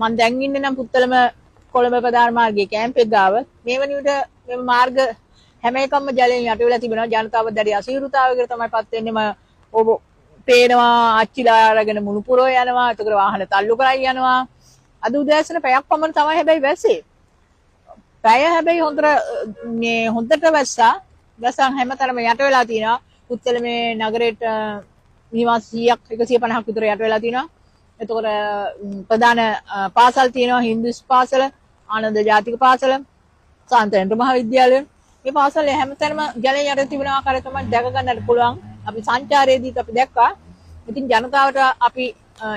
මං දැන් ඉන්නේ නම් පුත්තලම කොළඹ ප්‍රධාන මාර්ගයේ කැම්ප් එක ගාව. මේ වන විට මේ මාර්ග හැම එකක්ම ජලයෙන් යට වෙලා තිබෙනවා. ජනතාව දැඩි අසීරුතාවයකට තමයි පත් වෙන්නේ. මම ඔබ පේනවා අච්චිලා අරගෙන මුණුපුරෝ යනවා. එතකොට වාහන තල්ලු කරයි යනවා. අද උදෑසන පැයක් පමණ තමයි හැබැයි වැස්සේ. පැය හැබැයි හොඳට මේ හොඳට වැස්සා. වැස්සන් හැමතැනම යට වෙලා තියෙනවා. පුත්තලමේ නගරයට නිවාස 100ක් 150ක් විතර යට වෙලා තියෙනවා. එතකොට ප්‍රධාන පාසල් තියෙනවා හින්දුස් පාසල, ආනන්ද ජාතික පාසල, සාන්තයන්ට මහාවිද්‍යාලය. මේ පාසල් හැමතැනම ජලයෙන් යට තිබෙන ආකාරය තමයි දැක ගන්නට පුළුවන්. අපි සංචාරයේදීත් අපි දැක්කා. ඉතින් ජනතාවට අපි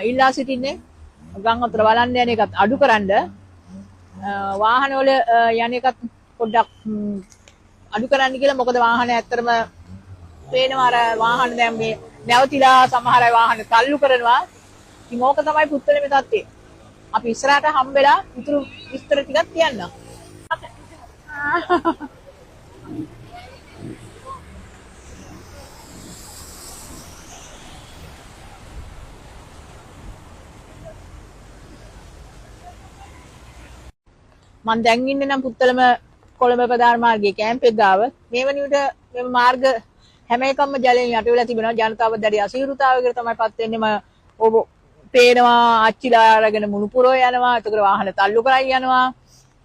ඉල්ලා සිටින්නේ ගම් වතුර බලන්න යන එකත් අඩු කරන්න, වාහන වල යන එකත් පොඩ්ඩක් අඩු කරන්න කියලා. මොකද වාහන ඇත්තටම පේනවා අර වාහන දැන් මේ නැවතිලා සමහර අය වාහන තල්ලු කරනවා. ඉතින් ඕක තමයි පුත්තලමේ තත්ත්වය. අපි ඉස්සරහට හම්බෙලා ඉතුරු විස්තර ටිකක් කියන්නම්. මං දැන් ඉන්නේ නම් පුත්තලම කොළඹ ප්‍රධාන මාර්ගයේ කැම්ප් එක ගාව. මේ වන විට මේ මාර්ග හැම එකක්ම ජලයෙන් යට වෙලා තිබෙනවා. ජනතාව දැඩි අසීරුතාවයකට තමයි පත් වෙන්නේ. මම ඔබ පේනවා අච්චිලා අරගෙන මුණුපුරෝ යනවා. එතකොට වාහන තල්ලු කරයි යනවා.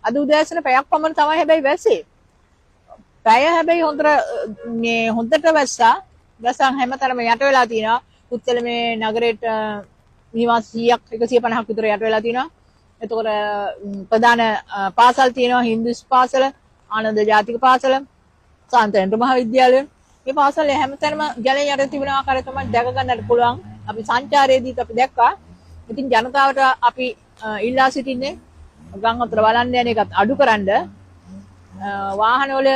අද උදෑසන පැයක් පමණ තමයි හැබැයි වැස්සේ. පැය හැබැයි හොඳට මේ හොඳට වැස්සා. වැස්සන් හැමතැනම යට වෙලා තියෙනවා. පුත්තලමේ නගරයට නිවාස 100ක් 150ක් විතර යට වෙලා තියෙනවා. එතකොට ප්‍රධාන පාසල් තියෙනවා හින්දුස් පාසල, ආනන්ද ජාතික පාසල, සාන්තයන්ට මහාවිද්‍යාලය. මේ පාසල් හැමතැනම ජලයෙන් යට තිබෙන ආකාරය තමයි දැක ගන්නට පුළුවන්. අපි සංචාරයේදීත් අපි දැක්කා. ඉතින් ජනතාවට අපි ඉල්ලා සිටින්නේ ගම් වතුර බලන්න යන එකත් අඩු කරන්න, වාහන වල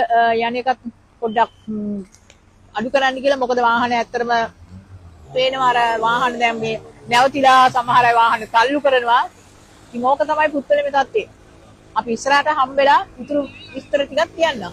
යන එකත් පොඩ්ඩක් අඩු කරන්න කියලා. මොකද වාහන ඇත්තටම පේනවා අර වාහන දැන් මේ නැවතිලා සමහර අය වාහන තල්ලු කරනවා. ඉතින් ඕක තමයි පුත්තලමේ තත්ත්වය. අපි ඉස්සරහට හම්බෙලා ඉතුරු විස්තර ටිකක් කියන්නම්.